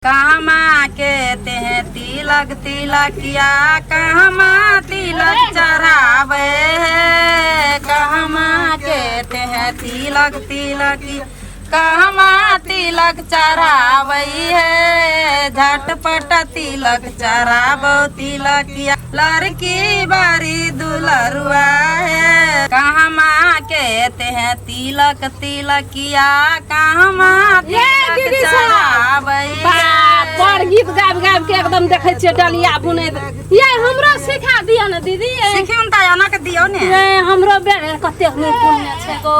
कहमा के ते तिलक तिलकिया, कहमा तिलक चढ़ावे है, कहमा के ते तिलक तिलकिया, कहमा तिलक चढ़ावे है, झटपट तिलक चढ़ाबो तिलकिया, लड़की बारी दुलरुआ है, कहमा के ते तिलक तिलकिया, कहमा ये तिलक दीदी सब। चढ़ाबै बाप बड़ गीत गाबि गाबि के एकदम देखै छियै डलिया बुनैत। ये हमरो सिखा दिअ ने दीदी। सिखियौ ने तऽ एना के दियौ ने। ये हमरो बे कतेक नीक बुनने छै गो,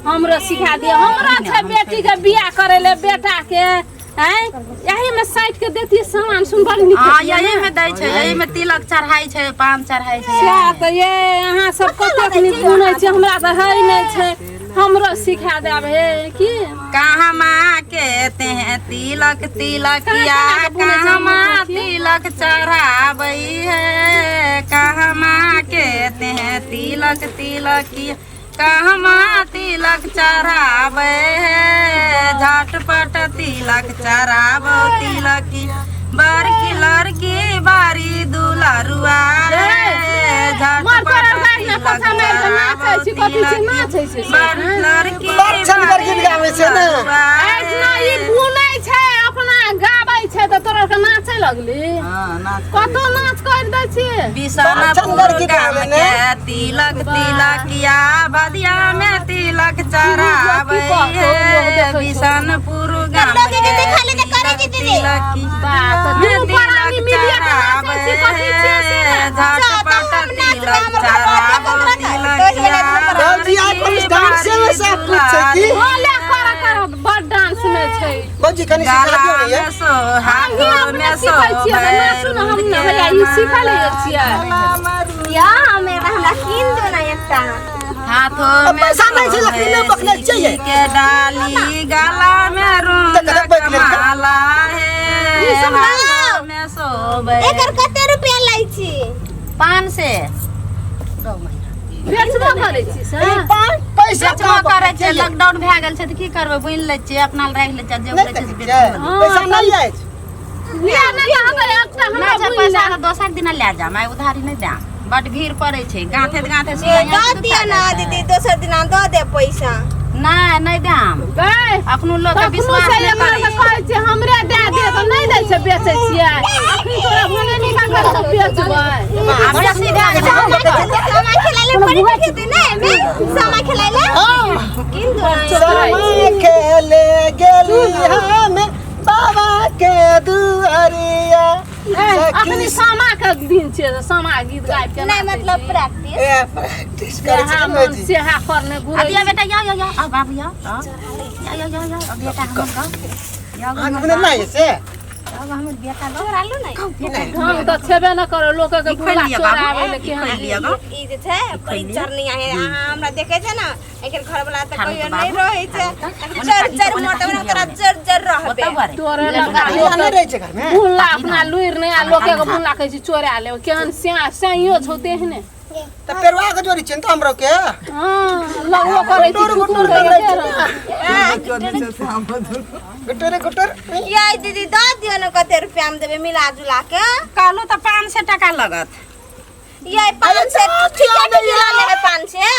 हमरो सिखा दिअ। हमरा छै बेटी के बियाह करै ले, बेटा के आँय यही में साइट के देतियै सामान सुन बड़ नीक हाँ हेतियै यही ने। में दै छै, यही में तिलक चढ़ाइ छै, पान चढ़ाइ छै। सएह तऽ ये अहाँ सब कतेक नीक बुनै छियै, हमरा तऽ है नहि छै, हमरो सिखा देब हे की। कहमा के ते तिलक तिलकिया, केना केना के बुनै छै कहमा हमरो देखियै। तिलक चढ़ाबै है, कहमा के ते तिलक तिलकिया, कहमा तिलक चढ़ाबै है, झटपट तिलक चढ़ाबो तिलकिया, बड़की लड़की बारी दुलरुआ है, मर झटपट तोरा गाछ ने तिलक पोछा मारि कऽ नाचै चढ़ाबो छी, कथी छी तिलकिया, नाचै छै से, बड़ हँ? लड़की बड़ छनगर गीत बारी गाबै छै ने। दुलरुआ एहिठिना ई है। बुनै छै अपना गाबै छै तऽ तोरा आरके नाचै लगली, हाँ नाच कतौ नाच करि दै छियै। बड़ बिशनपुर छनगर गीत गाम गाबै ने। के तिलक तिलकिया, बदिया में तिलक चढ़ाबै की कहतौ, लोग है, देखै छौ। बिशनपुर गाम लोग के के देखा ले तऽ करै तिलक छी दीदी। तिलकिया बाप में दुनू प्राणी तिलक मिलिए के नाचै चढ़ाबै छी, कथी छियै से है, ने? जा तऽ झटपट हम नाचबै, तिलक हमर घर बाटे चढ़ाबो कम रखै 10 तिलकिया, बजे दिन पर। भौजी आइ बड़की पर डांसे बारी में सब कुछ छै की? दुलारी। हँ ले कर कर, बड़ डांस में छै। भौजी कनि सिखा गला दियौ ने ये। में सोहागो हमही अपने में सिखै छियै तऽ सोभै नाचू ने, हम रुद ने के भैया ई सिखै माला। लए छियै। या हमे हमरा कीन दो ना एकटा। हाथों अब में पैसा नहीं छै, लकड़ी सोहे नहि पकड़ने छियै। सिक्की के डाली, गला में तऽ रुनक कतऽ पकड़ि लेलकै? माला ई हे, सब हाथों में सोभे। एकर कते रुपया लै छी? 500। बेचबो करै छी से? ई पान पैसा बेचबो कहाँ करै पकड़ै छै, छियै? लॉकडाउन भए गेल छै तऽ की करबै, बुनि लै छियै अपना लए राखि लै छियै, जे नहि उगै छै से देखै बेच छियै? लेबै। हँ पैसा नहि अछि। लिअ नहि तऽ हमरा एकटा हमरा नहि छै बुनि पैसा ले। तऽ दोसर दिना लए जायब, आइ उधारी नहि देब, बड भीड़ पड़ै छै, गाँथैत गाँथैत ए सुइया दऽ दुखा दिअ जाइ ना छै। दीदी, दोसर दिना दऽ देब पैसा। नहि नहि देब, गै अखनो लोकके कखनो विश्वास छै नहि एना करै के छै। कहै छै हमरे दए दे तऽ नहि दै छै, बेचै छियै। अखन तोरा भने निकाल कऽ बेचबै। आ बेसी भए गेलै हम सामा की करबै? सामा खेलाय ले बड़ी नीक हेतै ने एमे? सामा खेलाय ले कीन दो ना। सामा खेले गेली हम बाबा के दुआरिया। अखनी सामा के दिन छै, सामा गीत गाबि के नहि नाचै मतलब छी। प्रैक्टिस। ए प्रैक्टिस करै सेहा छै मन भौजी। सेहा करने घुरै आ दिया छी। बेटा, या या या आ बाबू या या या या या आ बेटा हमर गाँव या अहाँके हमर बुनल नहि से? बाबू हमर बेटा गाँव। चोरालू नहि। ढंग तऽ छेबे न करे, लोक के ई खोलि बुला लिअ बाबू, चोराबै ले ई केहन। खोलि लिअ गो। ई जे छै बड़ी चरनी आहे, अहाँ हमरा देखै छै ने, एकर घर वाला तऽ थारू कहियो तऽ नहि बाबू, रहै छै। थारू तऽ। चर चर मोटा मोटा तोरा चर चर रहबे। ओतऽ बरे। तोरे लगा भैया नहि रहै छै घरमे? बुनला अपना लुरि नहि आ लोके के बुनला कहै छी चोरा ले, केहन स्या स्याइयो छौ तेहने। तऽ पेरवा के जोड़ी छै ने तऽ हमरो के। हँ लगबो करै छी गुटुर कुकुर गुटुर के करै छै केहन। ने। गुटुर गुटुर। यै दीदी दऽ दियौ ने, कते रुपया मे देबै मिला जुला के? कहलहुँ तऽ 500 टका लगत। यै 500 ठीके ठीके लऽ लेबै, 500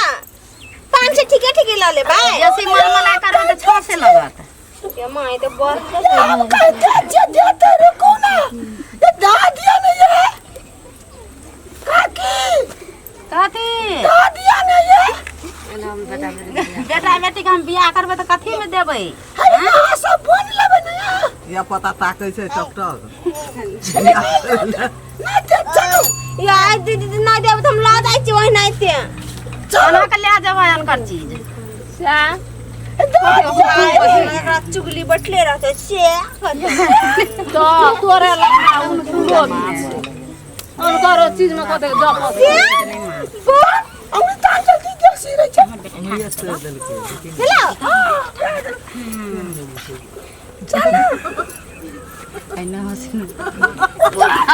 500 ठीके ठीके लऽ लेबै। बेसी मन मना करबै तऽ 600 लगत। ये माँ ई तऽ बड़ हम कहते छियै देते, रुकू ना, ये दऽ दिअ ने ये काकी। कथी दऽ दिअ ने ये? बेटा बेटीके हम बियाह करबै तऽ कथीमे देबै? अरे अहाँ सब बोन लेबै ने ये। या पता ताकै छै टक टक। नहि देत, चलू। यै दीदी नहि देबै तऽ हम लऽ जाइ छी ओहिनाइते। चलू। अहाँके लए जेबै अनकर चीज। सएह एकरा चुगली बैठले रहतै से तऽ तोरे लगा उनको हुनकरो चीजमे कतेक जपत। अमृता जल्दी देख सी रहै छै। हेलो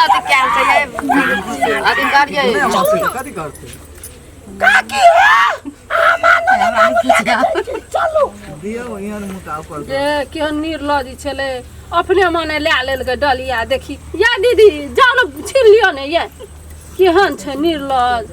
अथी कयल छै ये, अथी करियै। कथी करतै? काकी हे अहाँ मानू ने बाबू लए के जाइ छी, चलू दियौ यहाँ मुकाव पर। जे केहन निर्लज छलै। अपने मने लए लेलकै डलिया। देखी या दीदी, जाउ ने, छीन लियौ ने। ये केहन छै निर्लज।